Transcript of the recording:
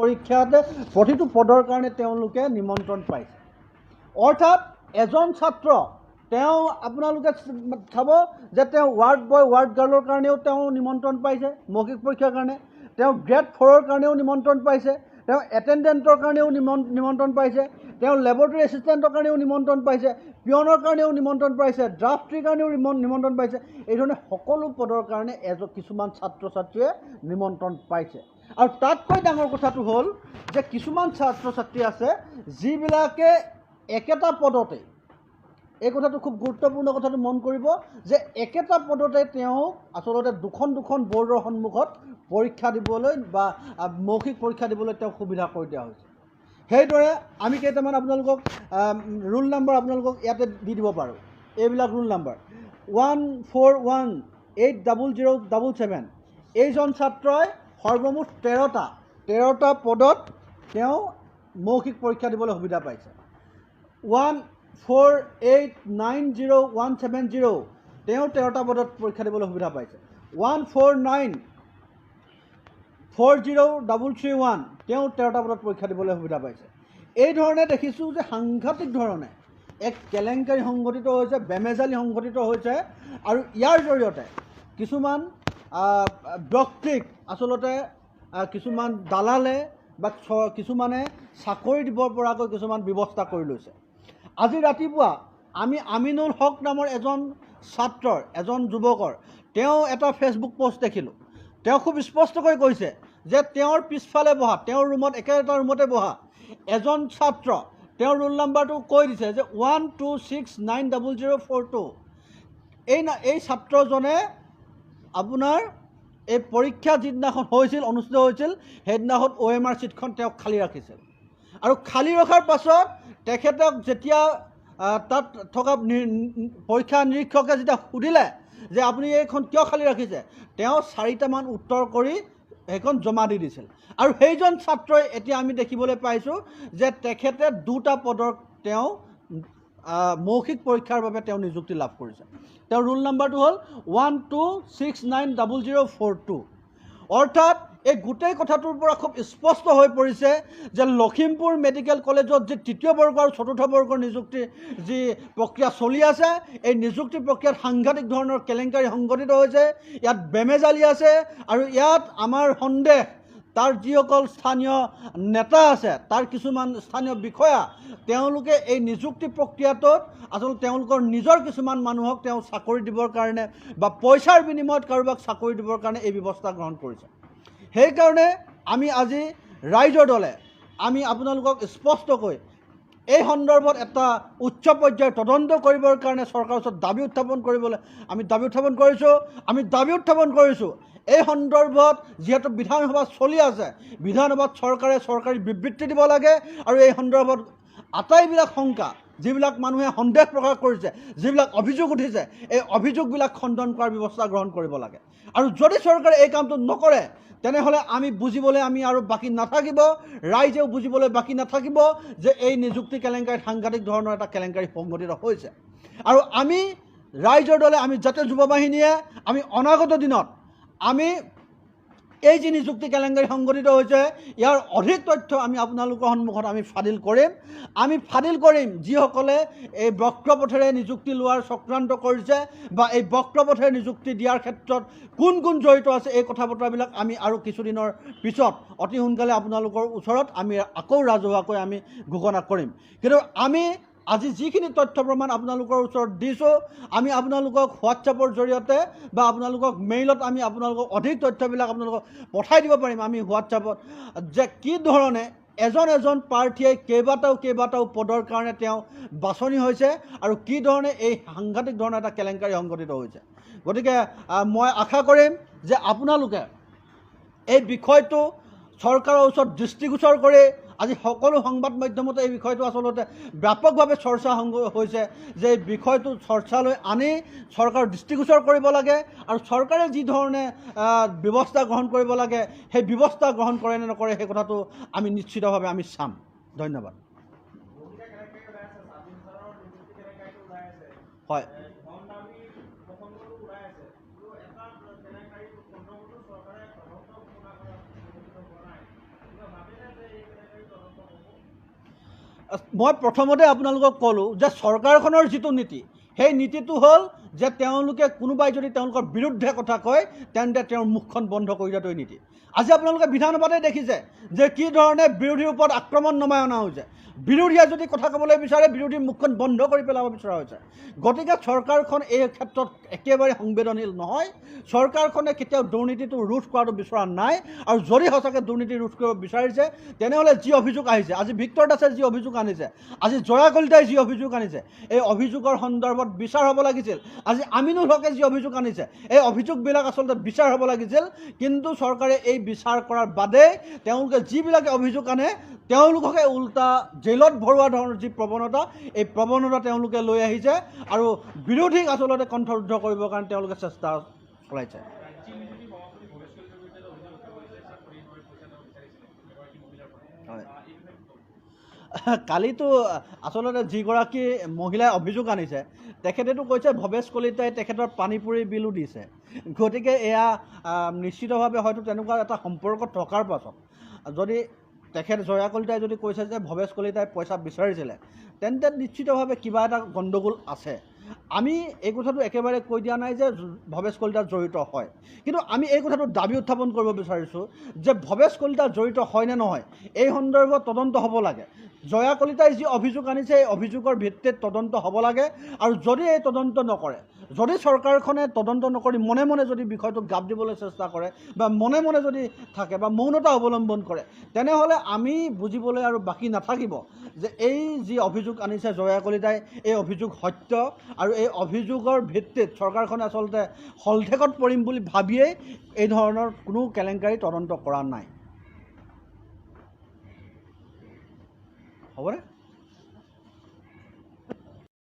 পৰীক্ষাতে প্ৰতিটো পদৰ কাৰণে তেওঁলোকে নিমন্ত্ৰণ পাইছে। অৰ্থাৎ এজন ছাত্ৰ তেওঁ আপোনালোকে চাব যে তেওঁ ৱাৰ্ড বয়, ৱাৰ্ড গাৰ্লৰ কাৰণেও তেওঁ নিমন্ত্ৰণ পাইছে মৌখিক পৰীক্ষাৰ কাৰণে, তেওঁ গ্ৰেড 4ৰ কাৰণেও নিমন্ত্ৰণ পাইছে, তেওঁ এটেণ্ডেণ্টৰ কাৰণেও নিমন্ত্ৰণ পাইছে, তেওঁ লেবৰেটৰী এছিষ্টেণ্টৰ কাৰণেও নিমন্ত্ৰণ পাইছে, পিয়নৰ কাৰণেও নিমন্ত্ৰণ পাইছে, ড্ৰাফ্টীৰ কাৰণেও নিমন্ত্ৰণ পাইছে। এই ধৰণে সকলো পদৰ কাৰণে কিছুমান ছাত্ৰ ছাত্ৰীয়ে নিমন্ত্ৰণ পাইছে। আৰু তাতকৈ ডাঙৰ কথাটো হ'ল যে কিছুমান ছাত্ৰ ছাত্ৰী আছে যিবিলাকে একেটা পদতে, এই কথাটো খুব গুৰুত্বপূৰ্ণ কথাটো মন কৰিব যে একেটা পদতে তেওঁ আচলতে দুখন দুখন বৰ্ডৰ সন্মুখত পৰীক্ষা দিবলৈ বা মৌখিক পৰীক্ষা দিবলৈ তেওঁক সুবিধা কৰি দিয়া হৈছে। সেইদৰে আমি কেইটামান আপোনালোকক ৰোল নাম্বাৰ আপোনালোকক ইয়াতে দি দিব পাৰোঁ। এইবিলাক ৰোল নাম্বাৰ 14180077, এইজন ছাত্ৰই সৰ্বমুঠ তেৰটা পদত তেওঁ মৌখিক পৰীক্ষা দিবলৈ সুবিধা পাইছে। 14890170 তেওঁ 13টা পদত পৰীক্ষা দিবলৈ সুবিধা পাইছে। 14940331 তেওঁ 13টা পদত পৰীক্ষা দিবলৈ সুবিধা পাইছে। এই ধৰণে দেখিছোঁ যে সাংঘাতিক ধৰণে এক কেলেংকাৰী সংঘটিত হৈছে, বেমেজালি সংঘটিত হৈছে আৰু ইয়াৰ জৰিয়তে কিছুমান ব্যক্তিক আচলতে কিছুমান দালালে বা কিছুমানে চাকৰি দিব পৰাকৈ কিছুমান ব্যৱস্থা কৰি লৈছে। আজি ৰাতিপুৱা আমি আমিনুল হক নামৰ এজন ছাত্ৰৰ, এজন যুৱকৰ তেওঁ এটা ফেচবুক পষ্ট দেখিলোঁ। তেওঁ খুব স্পষ্টকৈ কৈছে যে তেওঁৰ পিছফালে বহা, তেওঁৰ ৰুমত একেটা ৰুমতে বহা এজন ছাত্ৰ, তেওঁৰ ৰোল নাম্বাৰটো কৈ দিছে যে 12690042। এই ছাত্ৰজনে আপোনাৰ এই পৰীক্ষা যিদিনাখন হৈছিল, অনুষ্ঠিত হৈছিল, সেইদিনাখন OMR ছিটখন তেওঁক খালী ৰাখিছিল আৰু খালী ৰখাৰ পাছত তেখেতক যেতিয়া তাত থকা পৰীক্ষা নিৰীক্ষকে যেতিয়া সুধিলে যে আপুনি এইখন কিয় খালী ৰাখিছে, তেওঁ 4টামান উত্তৰ কৰি সেইখন জমা দি দিছিল। আৰু সেইজন ছাত্ৰই এতিয়া আমি দেখিবলৈ পাইছোঁ যে তেখেতে 2টা পদৰ তেওঁ মৌখিক পৰীক্ষাৰ বাবে তেওঁ নিযুক্তি লাভ কৰিছে। তেওঁৰ ৰোল নাম্বাৰটো হ'ল 12690042। অৰ্থাৎ এই গোটেই কথাটোৰ পৰা খুব স্পষ্ট হৈ পৰিছে যে লখিমপুৰ মেডিকেল কলেজত যি তৃতীয় বৰ্গ আৰু চতুৰ্থ বৰ্গৰ নিযুক্তিৰ যি প্ৰক্ৰিয়া চলি আছে, এই নিযুক্তি প্ৰক্ৰিয়াত সাংঘাতিক ধৰণৰ কেলেংকাৰী সংঘটিত হৈছে, ইয়াত বেমেজালি আছে আৰু ইয়াত আমাৰ সন্দেহ তাৰ যিসকল স্থানীয় নেতা আছে, তাৰ কিছুমান স্থানীয় বিষয়া, তেওঁলোকে এই নিযুক্তি প্ৰক্ৰিয়াটোত আচলতে তেওঁলোকৰ নিজৰ কিছুমান মানুহক তেওঁ চাকৰি দিবৰ কাৰণে বা পইচাৰ বিনিময়ত কাৰোবাক চাকৰি দিবৰ কাৰণে এই ব্যৱস্থা গ্ৰহণ কৰিছে। সেইকাৰণে আমি আজি ৰাইজৰ দলে আমি আপোনালোকক স্পষ্টকৈ এই সন্দৰ্ভত এটা উচ্চ পৰ্যায়ৰ তদন্ত কৰিবৰ কাৰণে চৰকাৰৰ ওচৰত দাবী উত্থাপন কৰিবলৈ আমি দাবী উত্থাপন কৰিছোঁ। আমি দাবী উত্থাপন কৰিছোঁ এই সন্দৰ্ভত যিহেতু বিধানসভা চলি আছে, বিধানসভাত চৰকাৰে চৰকাৰী বিবৃতি দিব লাগে আৰু এই সন্দৰ্ভত আটাইবিলাক শংকা, যিবিলাক মানুহে সন্দেহ প্ৰকাশ কৰিছে, যিবিলাক অভিযোগ উঠিছে, এই অভিযোগবিলাক খণ্ডন কৰাৰ ব্যৱস্থা গ্ৰহণ কৰিব লাগে। আৰু যদি চৰকাৰে এই কামটো নকৰে তেনেহ'লে আমি বুজিবলৈ আমি আৰু বাকী নাথাকিব, ৰাইজেও বুজিবলৈ বাকী নাথাকিব যে এই নিযুক্তি কেলেংকাৰীত সাংঘাতিক ধৰণৰ এটা কেলেংকাৰী সংঘটিত হৈছে। আৰু আমি ৰাইজৰ দলে, আমি জাতীয় যুৱ বাহিনীয়ে আমি অনাগত দিনত আমি এই যি নিযুক্তি কেলেংকাৰী সংঘটিত হৈছে ইয়াৰ অধিক তথ্য আমি আপোনালোকৰ সন্মুখত আমি ফাদিল কৰিম। আমি ফাদিল কৰিম যিসকলে এই বক্ৰপথেৰে নিযুক্তি লোৱাৰ চক্ৰান্ত কৰিছে বা এই বক্ৰপথেৰে নিযুক্তি দিয়াৰ ক্ষেত্ৰত কোন কোন জড়িত আছে, এই কথা বতৰাবিলাক আমি আৰু কিছুদিনৰ পিছত অতি সোনকালে আপোনালোকৰ ওচৰত আমি আকৌ ৰাজহুৱাকৈ আমি ঘোষণা কৰিম। কিন্তু আমি আজি যিখিনি তথ্য প্ৰমাণ আপোনালোকৰ ওচৰত দিছোঁ, আমি আপোনালোকক হোৱাটছএপৰ জৰিয়তে বা আপোনালোকক মেইলত আমি আপোনালোকক অধিক তথ্যবিলাক আপোনালোকক পঠাই দিব পাৰিম। আমি হোৱাটছএপত যে কি ধৰণে এজন এজন প্ৰাৰ্থীয়ে কেইবাটাও পদৰ কাৰণে তেওঁ বাছনি হৈছে আৰু কি ধৰণে এই সাংঘাতিক ধৰণৰ এটা কেলেংকাৰী সংঘটিত হৈছে। গতিকে মই আশা কৰিম যে আপোনালোকে এই বিষয়টো চৰকাৰৰ ওচৰত দৃষ্টিগোচৰ কৰি আজি সকলো সংবাদ মাধ্যমতে এই বিষয়টো আচলতে ব্যাপকভাৱে চৰ্চা হৈছে যে এই বিষয়টো চৰ্চালৈ আনি চৰকাৰৰ দৃষ্টিগোচৰ কৰিব লাগে আৰু চৰকাৰে যি ধৰণে ব্যৱস্থা গ্ৰহণ কৰিব লাগে সেই ব্যৱস্থা গ্ৰহণ কৰে নে নকৰে সেই কথাটো আমি নিশ্চিতভাৱে আমি চাম। ধন্যবাদ। হয়, মই প্ৰথমতে আপোনালোকক ক'লোঁ যে চৰকাৰখনৰ যিটো নীতি, সেই নীতিটো হ'ল যে তেওঁলোকে কোনোবাই যদি তেওঁলোকৰ বিৰুদ্ধে কথা কয় তেন্তে তেওঁৰ মুখখন বন্ধ কৰি দিয়াটোৱে নীতি। আজি আপোনালোকে বিধানসভাতে দেখিছে যে কি ধৰণে বিৰোধীৰ ওপৰত আক্ৰমণ নমাই অনা হৈছে। বিৰোধীয়ে যদি কথা ক'বলৈ বিচাৰে বিৰোধীৰ মুখখন বন্ধ কৰি পেলাব বিচৰা হৈছে। গতিকে চৰকাৰখন এই ক্ষেত্ৰত একেবাৰে সংবেদনশীল নহয়। চৰকাৰখনে কেতিয়াও দুৰ্নীতিটো ৰোধ কৰাটো বিচৰা নাই। আৰু যদি সঁচাকৈ দুৰ্নীতি ৰোধ কৰিব বিচাৰিছে তেনেহ'লে যি অভিযোগ আহিছে, আজি ভিক্টৰ দাসে যি অভিযোগ আনিছে, আজি জয়া কলিতাই যি অভিযোগ আনিছে, এই অভিযোগৰ সন্দৰ্ভত বিচাৰ হ'ব লাগিছিল। আজি আমিনুল হকে যি অভিযোগ আনিছে, এই অভিযোগবিলাক আচলতে বিচাৰ হ'ব লাগিছিল। কিন্তু চৰকাৰে এই বিচাৰ কৰাৰ বাদে তেওঁলোকে যিবিলাকে অভিযোগ আনে তেওঁলোককে উল্টা জেলত ভৰোৱা ধৰণৰ যি প্ৰৱণতা, এই প্ৰৱণতা তেওঁলোকে লৈ আহিছে আৰু বিৰোধীক আচলতে কণ্ঠৰুদ্ধ কৰিবৰ কাৰণে তেওঁলোকে চেষ্টা চলাইছে। হয়, কালিতো আচলতে যিগৰাকী মহিলাই অভিযোগ আনিছে তেখেতেতো কৈছে ভৱেশ কলিতাই তেখেতৰ পানীপুৰি বিলো দিছে। গতিকে এয়া নিশ্চিতভাৱে হয়তো তেনেকুৱা এটা সম্পৰ্ক থকাৰ পাছত যদি তেখেত জয়া কলিতাই যদি কৈছে যে ভৱেশ কলিতাই পইচা বিচাৰিছিলে, তেন্তে নিশ্চিতভাৱে কিবা এটা গণ্ডগোল আছে। আমি এই কথাটো একেবাৰে কৈ দিয়া নাই যে ভৱেশ কলিতা জড়িত হয়, কিন্তু আমি এই কথাটো দাবী উত্থাপন কৰিব বিচাৰিছোঁ যে ভৱেশ কলিতা জড়িত হয় নে নহয় এই সন্দৰ্ভত তদন্ত হ'ব লাগে। জয়া কলিতাই যি অভিযোগ আনিছে এই অভিযোগৰ ভিত্তিত তদন্ত হ'ব লাগে। আৰু যদি এই তদন্ত নকৰে, যদি চৰকাৰখনে তদন্ত নকৰি মনে মনে যদি বিষয়টোক গাপ দিবলৈ চেষ্টা কৰে বা মনে মনে যদি থাকে বা মৌনতা অৱলম্বন কৰে, তেনেহ'লে আমি বুজিবলৈ আৰু বাকী নাথাকিব যে এই যি অভিযোগ আনিছে জয়া কলিতাই, এই অভিযোগ সত্য আৰু এই অভিযোগৰ ভিত্তিত চৰকাৰখনে আচলতে শলঠেকত পৰিম বুলি ভাবিয়েই এই ধৰণৰ কোনো কেলেংকাৰী তদন্ত কৰা নাই। হ'বনে?